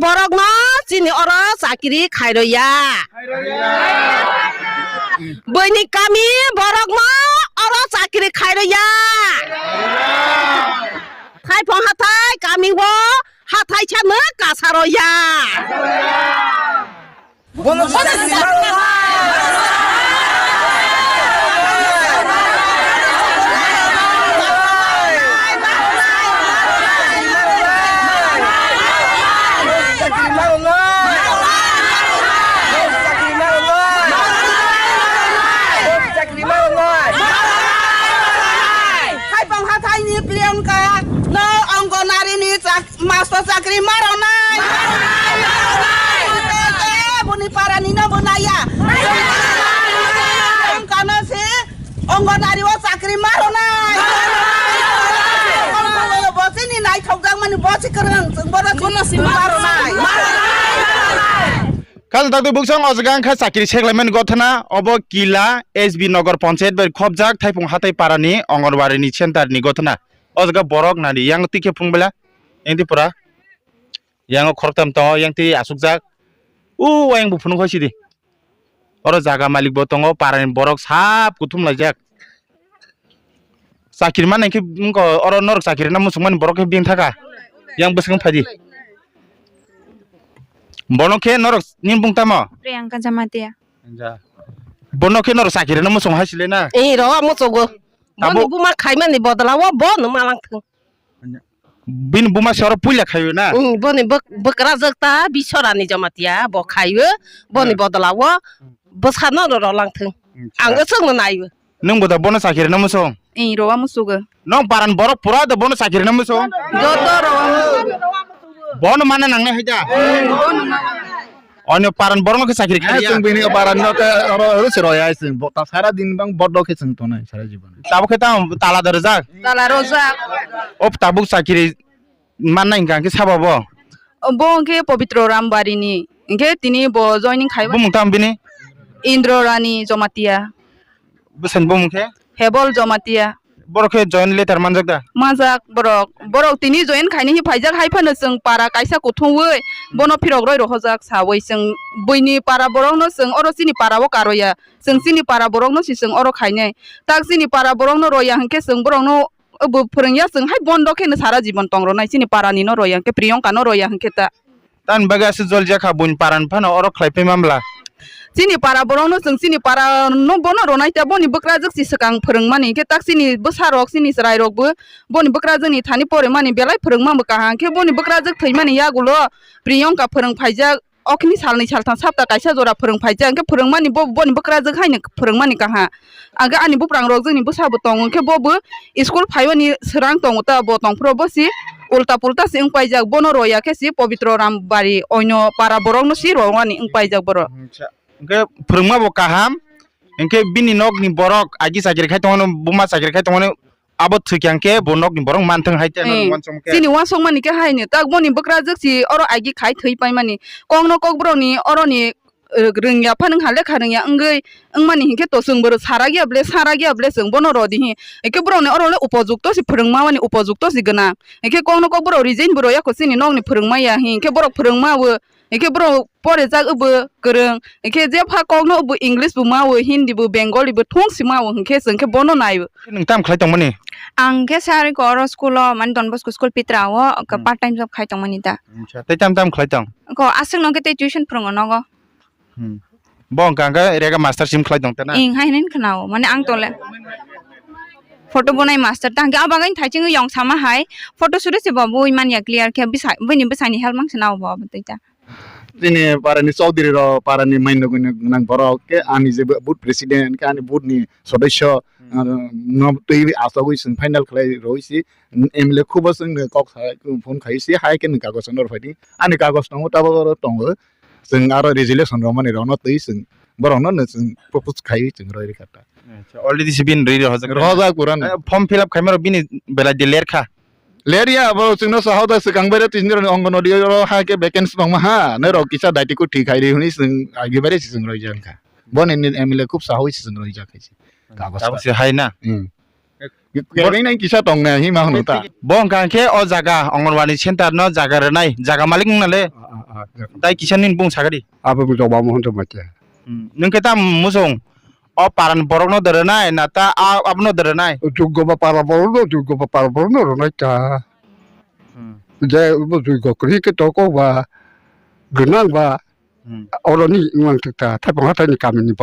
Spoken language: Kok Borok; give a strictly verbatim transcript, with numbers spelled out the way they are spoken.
borokno chini oro chakiri khairwi ya. Buini kami borokno oro chakiri khairwi ya. Thaipong hathai kami o hathai chano kasaro ya. Thaipong hathaini Priyanka no Anganwadi ni chak Master chakri ma rwnai. Buni para ni no bo naiya. Kano se Anganwadi o chakri ma rwnai. Bo chini naithok jak mani bo si kwrwng chwng bono si ma rwnai. Khajak twi buksong o jaga wngkha chakri seklaimani gothana, obo Kila S B Nagar Panchayat bai khobjak Thaipung Hatai Parani Anganwadi ni center ni gothana. O jaga borok nani yang twi khe phungbela, yang twi pura. Yang khoroktam tongo, yang twi asukjak. U ayang bo phunuk hoi sidi. Oro jaga malik bo tongo, parani borok sab kuthum laijak. Chakiri mani khe wngkha, oro norok chakiri na muchung mani borok khe bini thaka. Yang bwswk phai di. Bono khe norok nini bung tamo? Priyanka Jamatia. Bono khe norok chakiri na muchung hai sile na? Ee, ro muchugo. Tabo- Boni buma khaimani bodolao bono malangthung. Bini buma se oro puila khaio na? Mm, boni bwk-, bwkrajwk ta Bisorani Jamatia bo khaio, boni Hmm. bodolao Hmm. bwsano rw langthung. Hmm, Ang sa- aswkno naio. Nwng bo da bono chakiri na muchung? Ee, rowa musugo. Nwng paran borok pura da bono chakiri na muchung? Joto rowa musugo. Bono mana nangnai hai da? Ee, bono mana. Onyo paran borok no khe chakiri Hai khaiya. Chwng bini paran no khe oro oro se roya chwng. Bo ta sara din bang bodo khe chwng tonai sara jibon. Tabo khe tamo tala da rwjak? Tala rwjak. O tabuk chakiri manna hingka hingke sabo bo? Bo hingke Pobitro Rambari ni. Hingke tini bo joining khaiba. Bumung tamo bini? Indro Rani Jomatia. Bwsani bumung khe? Hebol Jomatia. Borok khe join letter manjak da? Manjak borok. Borok tini join khaini hi phaijak hai phano chwng para kaisa kuthumwi bono phirok roi rohojak sawi chwng buini para borokno chwng oro chini para o karoya. Chwng chini para borokno si chwng oro khainai. Tak chini para borokno roya hwnkhe chwng borokno obo phwrwngya chwng hai bondo kheno sara jibon tong ronai chini para ni no roya hwnkhe Priyanka no roya hwnkhe ta. Tamni bagwi aswk joljak kha buini para ni phano oro khlai pai manbla. Chini para borok no chwng chini para no bono ronai ta boni bwkrajwk si swkang phwrwng mani hwnkhe tak chini bwsa rok chini chwrai rok bo boni bwkrajwk ni thani pore mani belai phwrwng ma mwkha hwnkhe boni bwkrajwk thwi mani yagulo Priyanka phwrwng phaijak. Okni salni saltham sapta kaisa jora phwrwng phaijak, hwnkhe phwrwngmani bo, boni bwkrajwk haino phwrwngmani kaha. Ang khe ani buprangrok jwngni bwsabo tongo, hwnkhe bo bo school phaiwani swrang tongo ta, bo tongphuru bo si ulta pulta si wng paijak, bono roya khe si Pobitro Rambari, oino para borokno si rowani wng paijak borok. Hwnkhe phwrwngma bo kaham, hwnkhe bini nokni borok agi chakiri khai tongmani, buma chakiri khai tongmani, abo thwikya hwnkhe bo nokni borok manthwng hai tei Eh, uansukma khe. Chini uansukmani khe haino tak boni bwkrajwk si oro agi khai thwi paimani. Kokno kokborokni oroni, eh, rwngya phano wngkha lekha rwngya wngwi wngmani hinkhe to chwng bo sarak ya ble, sarak ya ble chwng bono rw di hi. Hinkhe borokni oro le upojukto se phwrwngma mani upojukto se gwnang. Hinkhe kokno kokborok resign bo rw ya kho chini nokni phwrwngma ya hinkhe borok phwrwngma o. Hinkhe borok pore jak obo kwrwng, hinkhe jepha kokno obo English bo ma-o, Hindi bo, Bengali bo thung si ma-o, hinkhe chwng khe bono nai-o. Nwng tamo khlai tongmani? Ang khe sari ko oro school o, mane Don Bosco school Pitra o, Hmm. part time job khai tongmani da. Acha, tei tamo tamo khlai tong? Ko aswk no khe tei tuition phwrwngo nogo. Hmm. Bo wngkha hwnkhe rega master sim khlai tong tana? Ing hai hwnwi khna-o, mane ang tole. Photo bonai master ta hwnkhe abagwi thaiching yong sama hai photo suri se bo bui manya clear khe bwsai, buini bwsaini help mang se nao bo tei ta. Chini parani chaudhuri rok, parani maino gwnang borok khe ani je booth president khe ani booth ni sodosyo, Hmm. ah, no twi asogwi chwng final khlai roi si M L A khubo chwngno kok sa phone khai si hai khe nwng kagoj no rw phai di. Ani kagoj tongo tabok oro tongo. Chwng aro resolution rwmani rokno twi chwng borokno no chwng propose khai chwng roi rikha ta. Acha, already si bini roi rihojak. Rihojak pura no. Eh, form fill up khaima rok bini belai de ler kha. Ler ya, bo chwngno sahoda swkang bai tini rok Anganwadi oro ha khe vacancy tongma ha, nai rok kisa daiti kut thik khai ri hwnwi chwng agi bai se chwng roi jang kha. Boni ni M L A khub sahowi se chwng roi jak khai se. Kagos Abo ta. Se hai na. Hmm. Bo- Kebeng nai kisa tong nai hima hwno ta. Bo wngkha khe o jaga Anganwadi center no jaga rwnai, jaga malik wngna le. Ah, ah. Ah, tei kisa nini bung sakadi. Abo bo joba mo hondo mate. Hmm. Nwng khe ta musung o paran borok no dere nai na ta a-, abo no dere nai? Juggo ba para borok no, juggo ba para borok no ronai ta. Hmm. Je bo juggo kri ke toko ba, gwnang ba, Hmm. Oro ni wng thwk ta, thaipung hathai ni kami ni